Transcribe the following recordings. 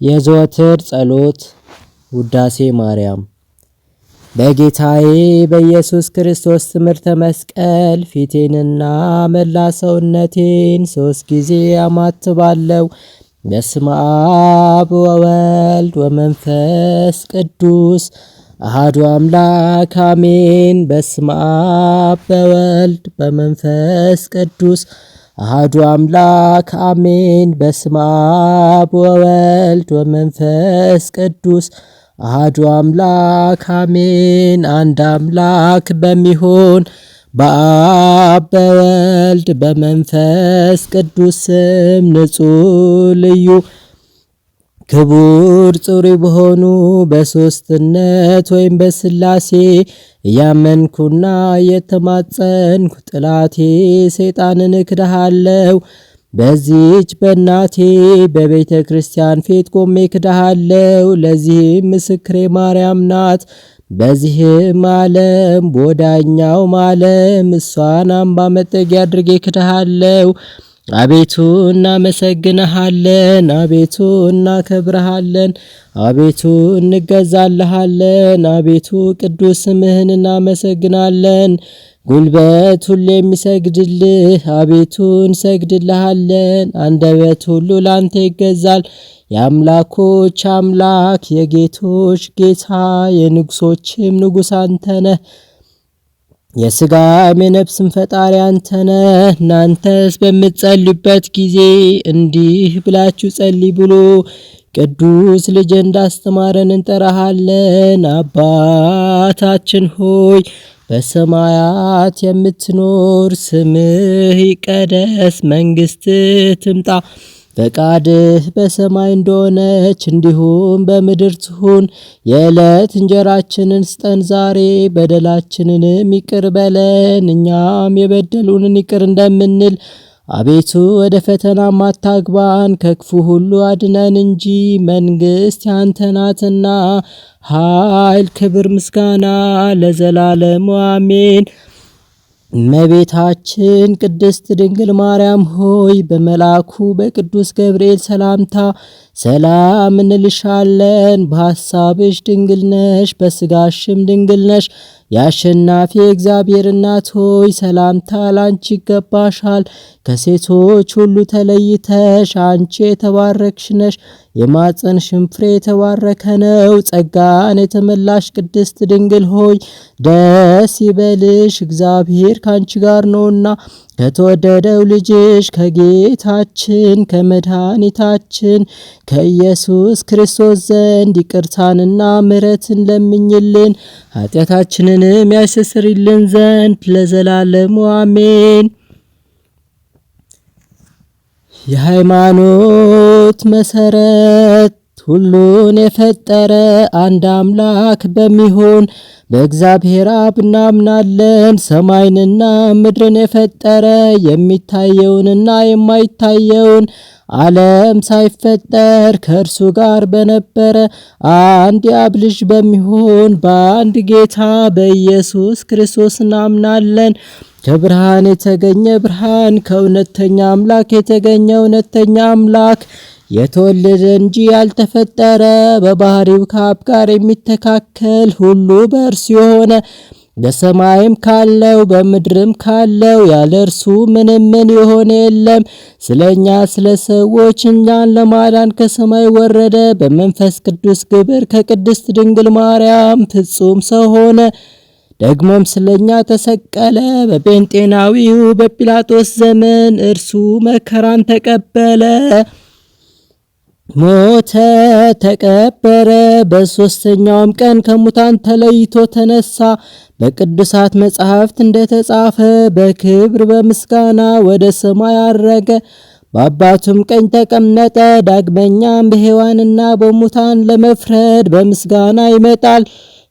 የዘወትር ጸሎት ውዳሴ ማርያም። በጌታዬ በኢየሱስ ክርስቶስ ትምህርተ መስቀል ፊቴንና መላ ሰውነቴን 3 ጊዜ አማትባለሁ። በስመ አብ ወወልድ ወመንፈስ ቅዱስ አሐዱ አምላክ አሜን። በስመ አብ በወልድ በመንፈስ ቅዱስ አሐዱ አምላክ አሜን። በስመ አብ ወወልድ ወመንፈስ ቅዱስ አሐዱ አምላክ አሜን። አንድ አምላክ በሚሆን በአብ በወልድ በመንፈስ ቅዱስ ስም ንጹሕ ልዩ ክቡር ጽሩይ በሆኑ በሦስትነት ወይም በሥላሴ እያመንኩና እየተማጸንኩ ጠላቴ ሰይጣንን እክድሃለሁ። በዚህች በእናቴ በቤተ ክርስቲያን ፊት ቆሜ እክድሃለሁ። ለዚህም ምስክሬ ማርያም ናት። በዚህም ዓለም በወዳኛውም ዓለም እሷን አምባ መጠጊያ አድርጌ እክድሃለሁ። አቤቱ እናመሰግንሃለን፣ አቤቱ እናከብርሃለን፣ አቤቱ እንገዛልሃለን፣ አቤቱ ቅዱስ ስምህን እናመሰግናለን። ጉልበት ሁሉ የሚሰግድልህ አቤቱ እንሰግድልሃለን። አንደበት ሁሉ ላንተ ይገዛል። የአምላኮች አምላክ የጌቶች ጌታ የንጉሶችም ንጉሥ አንተ ነህ። የሥጋም የነፍስም ፈጣሪ አንተ ነህ። እናንተስ በምትጸልዩበት ጊዜ እንዲህ ብላችሁ ጸልዩ ብሎ ቅዱስ ልጅ እንዳስተማረን እንጠራሃለን። አባታችን ሆይ በሰማያት የምትኖር፣ ስምህ ይቀደስ፣ መንግስትህ ትምጣ፣ ፈቃድህ በሰማይ እንደሆነች እንዲሁም በምድር ትሁን። የዕለት እንጀራችንን ስጠን ዛሬ፣ በደላችንንም ይቅር በለን እኛም የበደሉንን ይቅር እንደምንል። አቤቱ ወደ ፈተና አታግባን፣ ከክፉ ሁሉ አድነን እንጂ መንግስት ያንተ ናትና፣ ኃይል፣ ክብር፣ ምስጋና ለዘላለሙ አሜን። እመቤታችን ቅድስት ድንግል ማርያም ሆይ በመልአኩ በቅዱስ ገብርኤል ሰላምታ ሰላም እንልሻለን። በሐሳብሽ ድንግል ነሽ፣ በስጋሽም ድንግል ነሽ። የአሸናፊ እግዚአብሔር እናት ሆይ ሰላምታ ላንቺ ይገባሻል። ከሴቶች ሁሉ ተለይተሽ አንቺ የተባረክሽ ነሽ፣ የማኅፀንሽም ፍሬ የተባረከ ነው። ጸጋን የተመላሽ ቅድስት ድንግል ሆይ ደስ ይበልሽ፣ እግዚአብሔር ካንቺ ጋር ነውና ከተወደደው ልጅሽ ከጌታችን ከመድኃኒታችን ከኢየሱስ ክርስቶስ ዘንድ ይቅርታንና ምሕረትን ለምኝልን ኃጢአታችንንም ያስተሰርይልን ዘንድ ለዘላለሙ አሜን። የሃይማኖት መሰረት ሁሉን የፈጠረ አንድ አምላክ በሚሆን በእግዚአብሔር አብ እናምናለን። ሰማይንና ምድርን የፈጠረ የሚታየውንና የማይታየውን ዓለም ሳይፈጠር ከእርሱ ጋር በነበረ አንድ የአብ ልጅ በሚሆን በአንድ ጌታ በኢየሱስ ክርስቶስ እናምናለን። ከብርሃን የተገኘ ብርሃን፣ ከእውነተኛ አምላክ የተገኘ እውነተኛ አምላክ፣ የተወለደ እንጂ ያልተፈጠረ፣ በባህሪው ከአብ ጋር የሚተካከል፣ ሁሉ በእርሱ የሆነ፣ በሰማይም ካለው በምድርም ካለው ያለ እርሱ ምንም ምን የሆነ የለም። ስለኛ ስለ ሰዎች እኛን ለማዳን ከሰማይ ወረደ። በመንፈስ ቅዱስ ግብር ከቅድስት ድንግል ማርያም ፍጹም ሰው ሆነ። ደግሞም ስለኛ ተሰቀለ። በጴንጤናዊው በጲላጦስ ዘመን እርሱ መከራን ተቀበለ፣ ሞተ፣ ተቀበረ። በሦስተኛውም ቀን ከሙታን ተለይቶ ተነሳ። በቅዱሳት መጻሕፍት እንደተጻፈ በክብር በምስጋና ወደ ሰማይ አረገ፣ በአባቱም ቀኝ ተቀመጠ። ዳግመኛም በሕያዋንና በሙታን ለመፍረድ በምስጋና ይመጣል።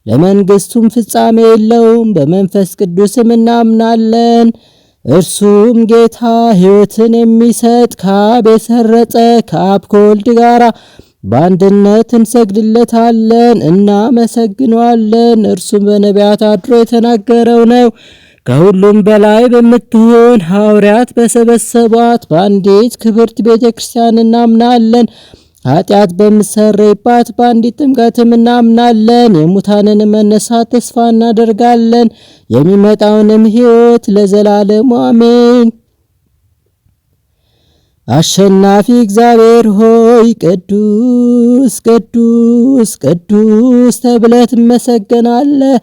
ለመንግስቱም ፍጻሜ የለውም። በመንፈስ ቅዱስም እናምናለን። እርሱም ጌታ ሕይወትን የሚሰጥ ከአብ የሰረጸ ከአብ ከወልድ ጋራ በአንድነት እንሰግድለታለን፣ እናመሰግነዋለን። እርሱም በነቢያት አድሮ የተናገረው ነው። ከሁሉም በላይ በምትሆን ሐዋርያት በሰበሰቧት በአንዲት ክብርት ቤተ ክርስቲያን እናምናለን። ኃጢአት በምሰረይባት በአንዲት ጥምቀትም እናምናለን። የሙታንን መነሳት ተስፋ እናደርጋለን። የሚመጣውንም ሕይወት ለዘላለሙ አሜን። አሸናፊ እግዚአብሔር ሆይ ቅዱስ ቅዱስ ቅዱስ ተብለህ ትመሰገናለህ።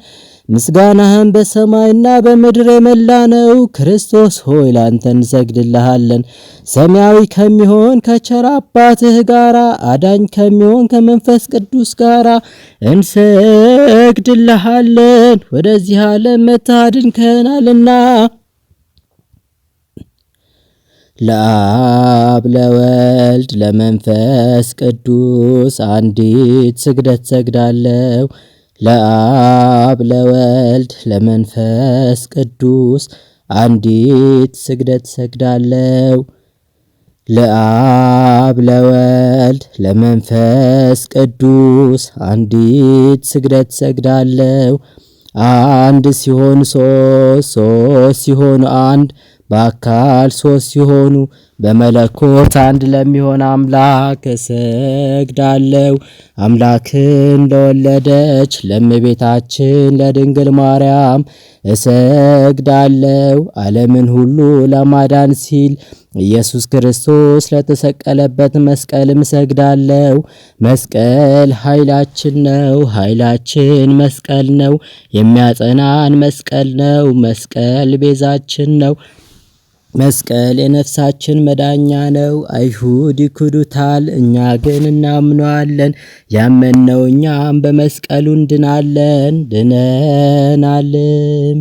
ምስጋናህም በሰማይና በምድር የመላ ነው። ክርስቶስ ሆይ ላንተ እንሰግድልሃለን። ሰማያዊ ከሚሆን ከቸር አባትህ ጋራ አዳኝ ከሚሆን ከመንፈስ ቅዱስ ጋራ እንሰግድልሃለን። ወደዚህ ዓለም መጥተህ አድንከናልና። ለአብ ለወልድ ለመንፈስ ቅዱስ አንዲት ስግደት ሰግዳለሁ። ለአብ ለወልድ ለመንፈስ ቅዱስ አንዲት ስግደት ሰግዳለሁ። ለአብ ለወልድ ለመንፈስ ቅዱስ አንዲት ስግደት ሰግዳለሁ። አንድ ሲሆን ሶስት፣ ሶስት ሲሆኑ አንድ፣ በአካል ሶስት ሲሆኑ በመለኮት አንድ ለሚሆን አምላክ እሰግዳለሁ። አምላክን ለወለደች ለእመቤታችን ለድንግል ማርያም እሰግዳለሁ። ዓለምን ሁሉ ለማዳን ሲል ኢየሱስ ክርስቶስ ለተሰቀለበት መስቀልም እሰግዳለሁ። መስቀል ኃይላችን ነው። ኃይላችን መስቀል ነው። የሚያጸናን መስቀል ነው። መስቀል ቤዛችን ነው። መስቀል የነፍሳችን መዳኛ ነው። አይሁድ ይክዱታል፣ እኛ ግን እናምነዋለን። ያመንነው እኛም በመስቀሉ እንድናለን ድነናልም።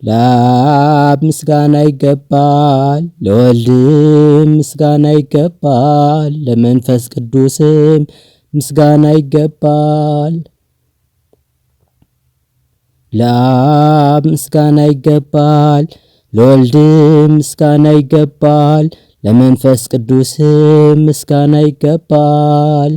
ለአብ ምስጋና ይገባል፣ ለወልድም ምስጋና ይገባል፣ ለመንፈስ ቅዱስም ምስጋና ይገባል። ለአብ ምስጋና ይገባል፣ ለወልድም ምስጋና ይገባል፣ ለመንፈስ ቅዱስም ምስጋና ይገባል።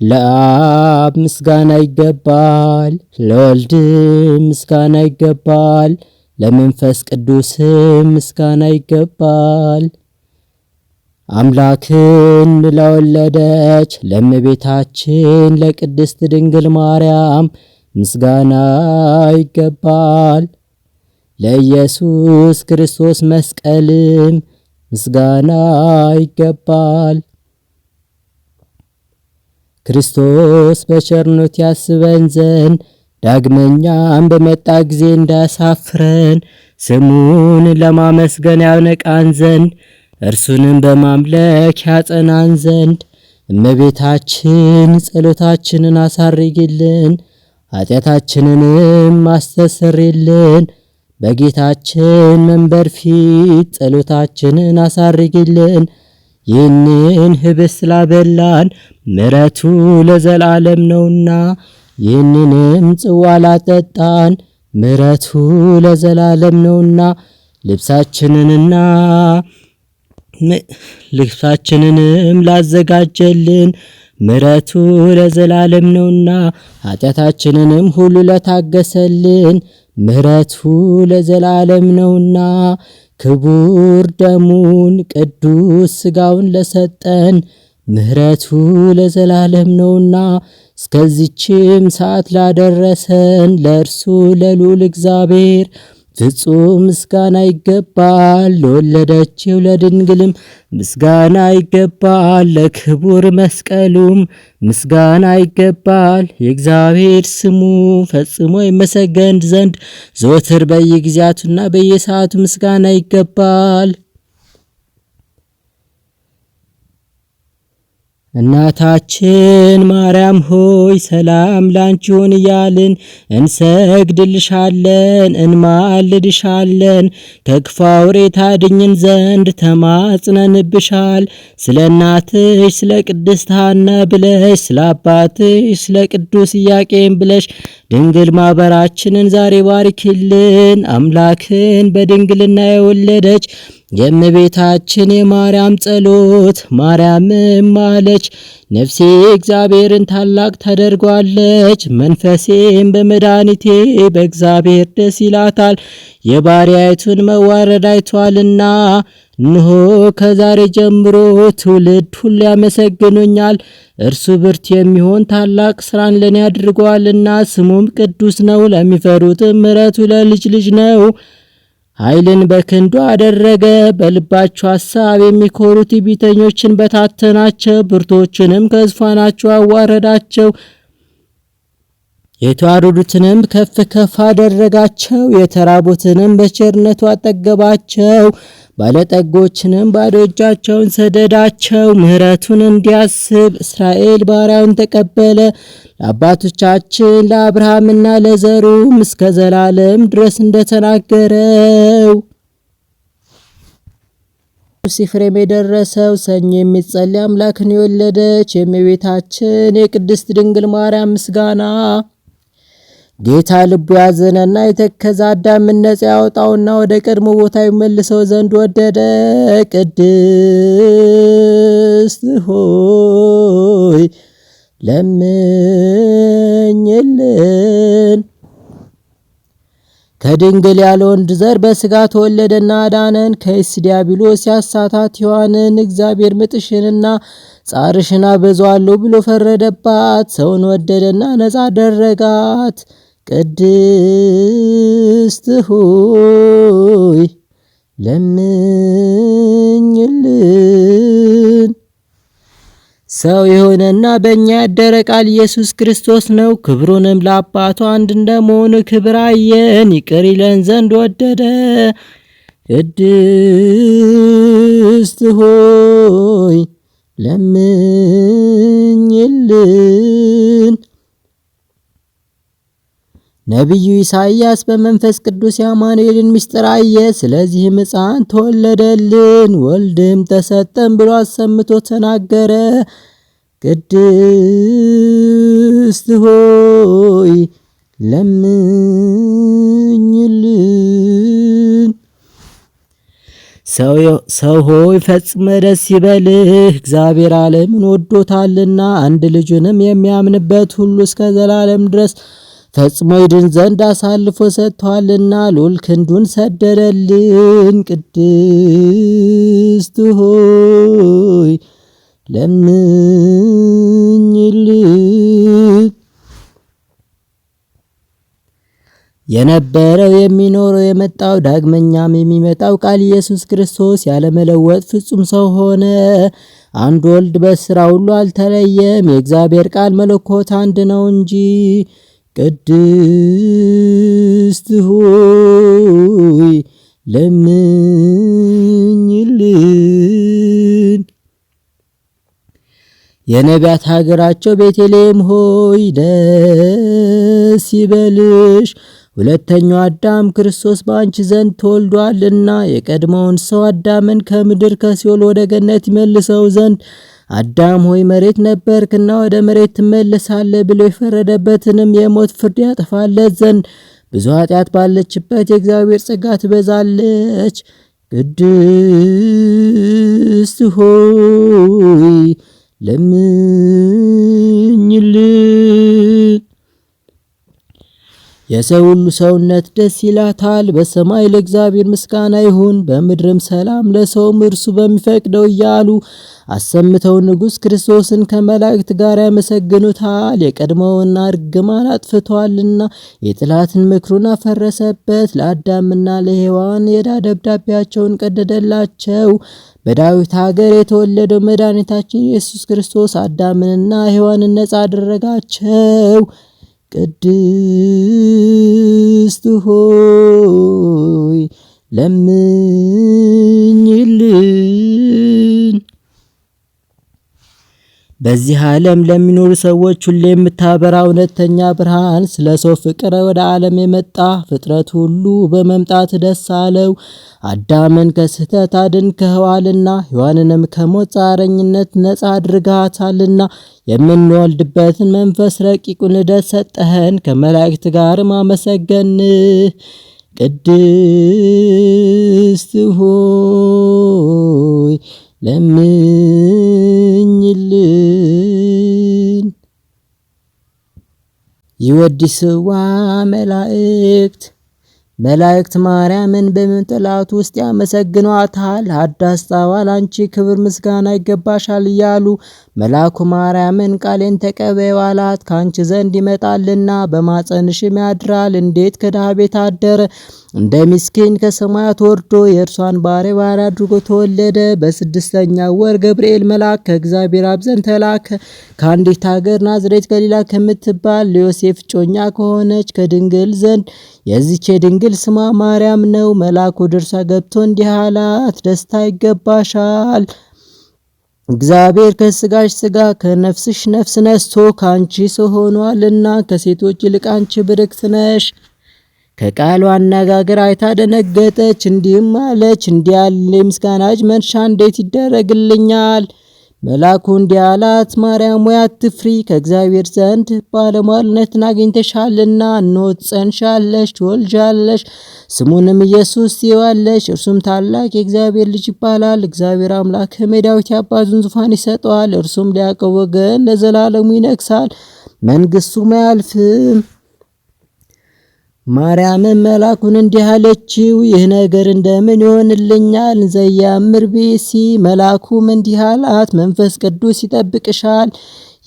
ለአብ ምስጋና ይገባል፣ ለወልድም ምስጋና ይገባል፣ ለመንፈስ ቅዱስም ምስጋና ይገባል። አምላክን ለወለደች ለእመቤታችን ለቅድስት ድንግል ማርያም ምስጋና ይገባል። ለኢየሱስ ክርስቶስ መስቀልም ምስጋና ይገባል። ክርስቶስ በቸርነት ያስበን ዘንድ ዳግመኛም በመጣ ጊዜ እንዳያሳፍረን ስሙን ለማመስገን ያነቃን ዘንድ እርሱንም በማምለክ ያጸናን ዘንድ እመቤታችን ጸሎታችንን አሳርጊልን፣ ኃጢአታችንንም አስተሰርይልን። በጌታችን መንበር ፊት ጸሎታችንን አሳርጊልን። ይህንን ህብስት ስላበላን ምሕረቱ ለዘላለም ነውና፣ ይህንንም ጽዋ ላጠጣን ምሕረቱ ለዘላለም ነውና፣ ልብሳችንንና ልብሳችንንም ላዘጋጀልን ምሕረቱ ለዘላለም ነውና፣ ኃጢአታችንንም ሁሉ ለታገሰልን ምሕረቱ ለዘላለም ነውና፣ ክቡር ደሙን ቅዱስ ሥጋውን ለሰጠን ምሕረቱ ለዘላለም ነውና፣ እስከዚችም ሰዓት ላደረሰን ለእርሱ ለልዑል እግዚአብሔር ፍጹም ምስጋና ይገባል። ለወለደችው ለድንግልም ምስጋና ይገባል። ለክቡር መስቀሉም ምስጋና ይገባል። የእግዚአብሔር ስሙ ፈጽሞ ይመሰገን ዘንድ ዘወትር በየጊዜያቱና በየሰዓቱ ምስጋና ይገባል። እናታችን ማርያም ሆይ ሰላም ላንቺ ይሁን እያልን እንሰግድልሻለን፣ እንማልድሻለን። ከክፉ አውሬ ታድኝን ዘንድ ተማጽነንብሻል። ስለ እናትሽ ስለ ቅድስት ሐና ብለሽ ስለ አባትሽ ስለ ቅዱስ ኢያቄም ብለሽ ድንግል ማኅበራችንን ዛሬ ባርኪልን። አምላክን በድንግልና የወለደች የእመቤታችን የማርያም ጸሎት። ማርያምም አለች፣ ነፍሴ እግዚአብሔርን ታላቅ ታደርጓለች፣ መንፈሴም በመድኃኒቴ በእግዚአብሔር ደስ ይላታል፣ የባሪያይቱን መዋረድ አይቷልና። እነሆ ከዛሬ ጀምሮ ትውልድ ሁሉ ያመሰግኑኛል። እርሱ ብርቱ የሚሆን ታላቅ ስራን ለኔ አድርጓልና ስሙም ቅዱስ ነው። ለሚፈሩትም ምሕረቱ ለልጅ ልጅ ነው። ኃይልን በክንዱ አደረገ። በልባቸው ሐሳብ የሚኮሩ ትዕቢተኞችን በታተናቸው፣ ብርቶችንም ከዙፋናቸው አዋረዳቸው። የተዋረዱትንም ከፍ ከፍ አደረጋቸው፣ የተራቡትንም በቸርነቱ አጠገባቸው። ባለጠጎችንም ባዶ እጃቸውን ሰደዳቸው። ምሕረቱን እንዲያስብ እስራኤል ባሪያውን ተቀበለ። ለአባቶቻችን ለአብርሃምና ለዘሩም እስከ ዘላለም ድረስ እንደተናገረው። ኤፍሬም የደረሰው ሰኞ የሚጸልይ አምላክን የወለደች የእመቤታችን የቅድስት ድንግል ማርያም ምስጋና። ጌታ ልቡ ያዘነና የተከዘ አዳምን ነፃ ያወጣውና ወደ ቀድሞ ቦታ ይመልሰው ዘንድ ወደደ። ቅድስት ሆይ ለምኝልን። ከድንግል ያለ ወንድ ዘር በስጋ ተወለደና አዳነን። ከይስ ዲያብሎስ ያሳታት ሔዋንን እግዚአብሔር ምጥሽንና ጻርሽን አበዛዋለሁ ብሎ ፈረደባት። ሰውን ወደደና ነፃ አደረጋት። ቅድስት ሆይ ለምኝልን። ሰው የሆነና በእኛ ያደረ ቃል ኢየሱስ ክርስቶስ ነው። ክብሩንም ለአባቱ አንድ እንደመሆኑ ክብር አየን። ይቅር ይለን ዘንድ ወደደ። ቅድስት ሆይ ለምኝልን። ነቢዩ ኢሳይያስ በመንፈስ ቅዱስ የአማኑኤልን ምስጢር አየ። ስለዚህም ሕፃን ተወለደልን ወልድም ተሰጠን ብሎ አሰምቶ ተናገረ። ቅድስት ሆይ ለምኝልን። ሰው ሆይ ፈጽመ ደስ ይበልህ፣ እግዚአብሔር ዓለምን ወዶታልና አንድ ልጁንም የሚያምንበት ሁሉ እስከ ዘላለም ድረስ ፈጽሞ ይድን ዘንድ አሳልፎ ሰጥቷልና ልዑል ክንዱን ሰደደልን። ቅድስት ሆይ ለምኝልን። የነበረው የሚኖረው የመጣው ዳግመኛም የሚመጣው ቃል ኢየሱስ ክርስቶስ ያለመለወጥ ፍጹም ሰው ሆነ። አንድ ወልድ በስራ ሁሉ አልተለየም። የእግዚአብሔር ቃል መለኮት አንድ ነው እንጂ። ቅድስት ሆይ ለምኝልን። የነቢያት ሀገራቸው ቤተልሔም ሆይ ደስ ይበልሽ፣ ሁለተኛው አዳም ክርስቶስ በአንቺ ዘንድ ተወልዷልና የቀድሞውን ሰው አዳምን ከምድር ከሲኦል ወደ ገነት ይመልሰው ዘንድ አዳም ሆይ መሬት ነበርክና ወደ መሬት ትመለሳለህ ብሎ የፈረደበትንም የሞት ፍርድ ያጠፋለት ዘንድ ብዙ ኃጢአት ባለችበት የእግዚአብሔር ጸጋ ትበዛለች። ቅድስት ሆይ ለምኝልን። የሰው ሁሉ ሰውነት ደስ ይላታል። በሰማይ ለእግዚአብሔር ምስጋና ይሁን፣ በምድርም ሰላም ለሰውም እርሱ በሚፈቅደው እያሉ አሰምተው ንጉሥ ክርስቶስን ከመላእክት ጋር ያመሰግኑታል። የቀድሞውና እርግማን አጥፍቷልና የጥላትን ምክሩን አፈረሰበት። ለአዳምና ለሔዋን የዕዳ ደብዳቤያቸውን ቀደደላቸው። በዳዊት ሀገር የተወለደው መድኃኒታችን ኢየሱስ ክርስቶስ አዳምንና ሔዋንን ነጻ አደረጋቸው። ቅድስት ሆይ ለምኝልን። በዚህ ዓለም ለሚኖሩ ሰዎች ሁሉ የምታበራ እውነተኛ ብርሃን፣ ስለ ሰው ፍቅር ወደ ዓለም የመጣ ፍጥረት ሁሉ በመምጣት ደስ አለው። አዳምን ከስህተት አድንከዋልና ሔዋንንም ከሞት ጻረኝነት ነጻ አድርጋታልና የምንወልድበትን መንፈስ ረቂቁን ልደት ሰጠኸን። ከመላእክት ጋርም አመሰገንህ። ቅድስት ሆይ ለምኝልን። ይወድስዋ መላእክት መላእክት ማርያምን በምንጥላቱ ውስጥ ያመሰግኗታል። ሀዳስ ጣዋ ላንቺ ክብር ምስጋና ይገባሻል እያሉ መልአኩ ማርያምን ቃሌን ተቀበይው አላት። ከአንቺ ዘንድ ይመጣልና በማፀንሽም ያድራል። እንዴት ከድሃ ቤት አደረ? እንደ ምስኪን ከሰማያት ወርዶ የእርሷን ባሪያ ባሪያ አድርጎ ተወለደ። በስድስተኛ ወር ገብርኤል መልአክ ከእግዚአብሔር አብ ዘንድ ተላከ። ከአንዲት ሀገር ናዝሬት ገሊላ ከምትባል ለዮሴፍ እጮኛ ከሆነች ከድንግል ዘንድ። የዚች የድንግል ስሟ ማርያም ነው። መልአኩ ወደ እርሷ ገብቶ እንዲህ አላት፣ ደስታ ይገባሻል። እግዚአብሔር ከስጋሽ ስጋ ከነፍስሽ ነፍስ ነስቶ ከአንቺ ሰው ሆኗልና ከሴቶች ይልቅ አንቺ ብርክት ነሽ። ከቃሉ አነጋገር አይታ ደነገጠች፣ እንዲህም አለች፣ እንዲህ ያለ የምስጋና እጅ መንሻ እንዴት ይደረግልኛል? መልአኩ እንዲህ አላት፣ ማርያም ሆይ አትፍሪ፣ ከእግዚአብሔር ዘንድ ባለሟልነትን አግኝተሻልና። እነሆ ትጸንሻለሽ፣ ትወልጃለሽ፣ ስሙንም ኢየሱስ ትይዋለሽ። እርሱም ታላቅ የእግዚአብሔር ልጅ ይባላል። እግዚአብሔር አምላክም የዳዊት የአባቱን ዙፋን ይሰጠዋል። እርሱም ለያዕቆብ ወገን ለዘላለሙ ይነግሣል፣ መንግሥቱም አያልፍም። ማርያምም መልአኩን እንዲህ አለችው፣ ይህ ነገር እንደምን ይሆንልኛል? ዘያምር ቢሲ። መልአኩም እንዲህ አላት፣ መንፈስ ቅዱስ ይጠብቅሻል፣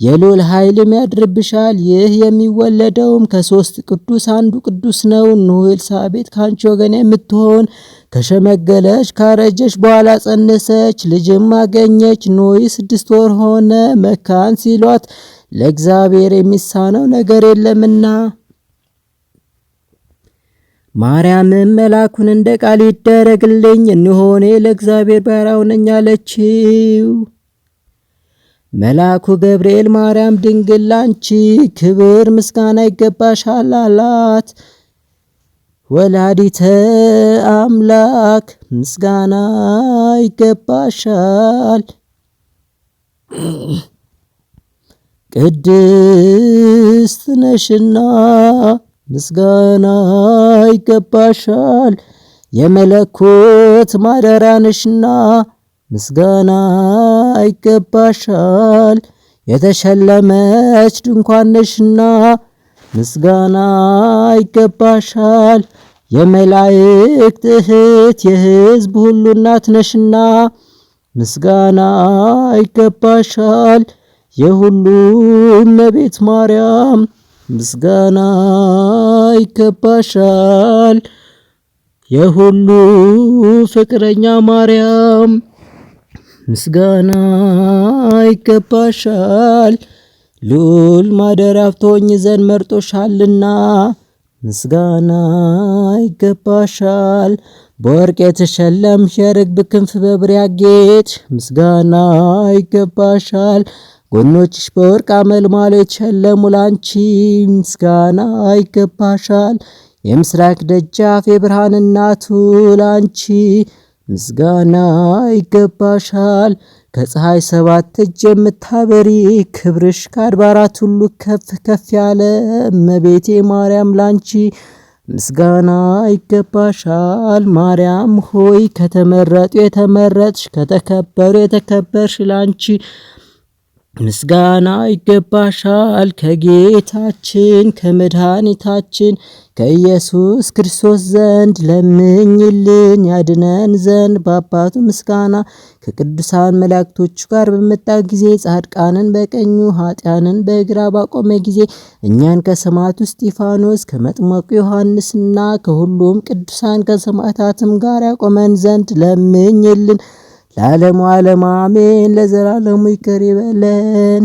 የልዑል ኃይልም ያድርብሻል። ይህ የሚወለደውም ከሦስት ቅዱስ አንዱ ቅዱስ ነው። እነሆ ኤልሳቤጥ ከአንቺ ወገን የምትሆን ከሸመገለች ካረጀች በኋላ ጸነሰች፣ ልጅም አገኘች። እነሆ 6 ወር ሆነ መካን ሲሏት ለእግዚአብሔር የሚሳነው ነገር የለምና። ማርያምም መልአኩን እንደ ቃል ይደረግልኝ፣ እነሆ እኔ ለእግዚአብሔር ባሪያው ነኝ አለችው። መልአኩ ገብርኤል ማርያም ድንግል ላንቺ ክብር ምስጋና ይገባሻል አላት። ወላዲተ አምላክ ምስጋና ይገባሻል፣ ቅድስት ነሽና ምስጋና ይገባሻል፣ የመለኮት ማደሪያ ነሽና ምስጋና ይገባሻል፣ የተሸለመች ድንኳን ነሽና ምስጋና ይገባሻል፣ የመላእክት እህት የሕዝብ ሁሉ እናት ነሽና ምስጋና ይገባሻል፣ የሁሉ እመቤት ማርያም ምስጋና ይገባሻል፣ የሁሉ ፍቅረኛ ማርያም ምስጋና ይገባሻል፣ ልዑል ማደሪያ ትሆኚ ዘንድ መርጦሻልና ምስጋና ይገባሻል። በወርቅ የተሸለምሽ የርግብ ክንፍ በብር ያጌጥሽ ምስጋና ይገባሻል። ጎኖችሽ በወርቅ አመልማሎ የተሸለሙ ላንቺ ምስጋና ይገባሻል። የምስራቅ ደጃፍ የብርሃን እናቱ ላንቺ ምስጋና ይገባሻል። ከፀሐይ 7 እጅ የምታበሪ ክብርሽ ከአድባራት ሁሉ ከፍ ከፍ ያለ እመቤቴ ማርያም ላንቺ ምስጋና ይገባሻል። ማርያም ሆይ ከተመረጡ የተመረጥሽ ከተከበሩ የተከበርሽ ላንቺ ምስጋና ይገባሻል። ከጌታችን ከመድኃኒታችን ከኢየሱስ ክርስቶስ ዘንድ ለምኝልን ያድነን ዘንድ በአባቱ ምስጋና ከቅዱሳን መላእክቶቹ ጋር በመጣ ጊዜ ጻድቃንን በቀኙ ኃጥአንን በግራ ባቆመ ጊዜ እኛን ከሰማዕቱ እስጢፋኖስ ከመጥምቁ ዮሐንስና ከሁሉም ቅዱሳን ከሰማዕታትም ጋር ያቆመን ዘንድ ለምኝልን። ለዓለሙ ዓለም አሜን። ለዘላለሙ ይቅር ይበለን።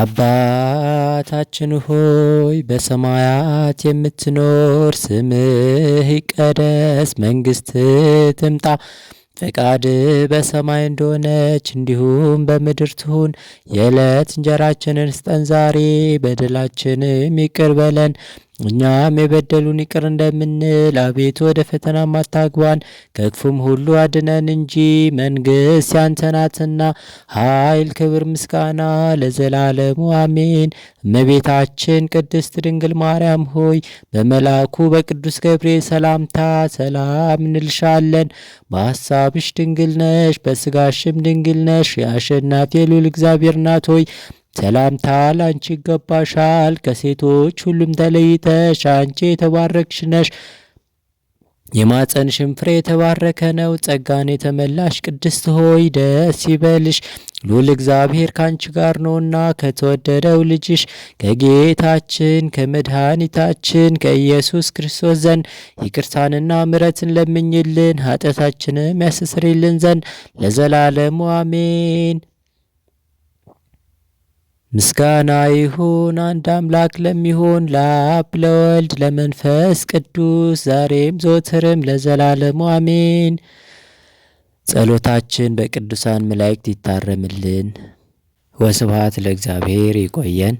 አባታችን ሆይ በሰማያት የምትኖር፣ ስምህ ይቀደስ፣ መንግስትህ ትምጣ፣ ፈቃድ በሰማይ እንደሆነች እንዲሁም በምድር ትሁን። የዕለት እንጀራችንን ስጠን ዛሬ፣ በደላችንም ይቅር በለን እኛም የበደሉን ይቅር እንደምንል። አቤቱ ወደ ፈተና አታግባን፣ ከክፉም ሁሉ አድነን እንጂ መንግስት ያንተ ናትና፣ ኃይል፣ ክብር፣ ምስጋና ለዘላለሙ አሜን። እመቤታችን ቅድስት ድንግል ማርያም ሆይ በመልአኩ በቅዱስ ገብርኤል ሰላምታ ሰላም እንልሻለን። በሐሳብሽ ድንግል ነሽ፣ በስጋሽም ድንግል ነሽ። የአሸናፊ የልዑል እግዚአብሔር እናት ሆይ ሰላምታ ላንቺ ይገባሻል። ከሴቶች ሁሉም ተለይተሽ አንቺ የተባረክሽ ነሽ። የማፀንሽም ፍሬ የተባረከ ነው። ጸጋን የተመላሽ ቅድስት ሆይ ደስ ይበልሽ፣ ልዑል እግዚአብሔር ካንቺ ጋር ነውና ከተወደደው ልጅሽ ከጌታችን ከመድኃኒታችን ከኢየሱስ ክርስቶስ ዘንድ ይቅርታንና ምሕረትን ለምኝልን ኃጢአታችንም ያስተሰርይልን ዘንድ ለዘላለሙ አሜን። ምስጋና ይሁን አንድ አምላክ ለሚሆን ለአብ ለወልድ ለመንፈስ ቅዱስ ዛሬም ዘወትርም ለዘላለሙ አሜን። ጸሎታችን በቅዱሳን መላእክት ይታረምልን። ወስብሐት ለእግዚአብሔር። ይቆየን።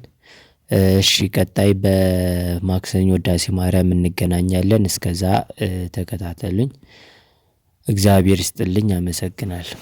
እሺ፣ ቀጣይ በማክሰኞ ውዳሴ ማርያም እንገናኛለን። እስከዛ ተከታተሉኝ። እግዚአብሔር ይስጥልኝ። አመሰግናለሁ።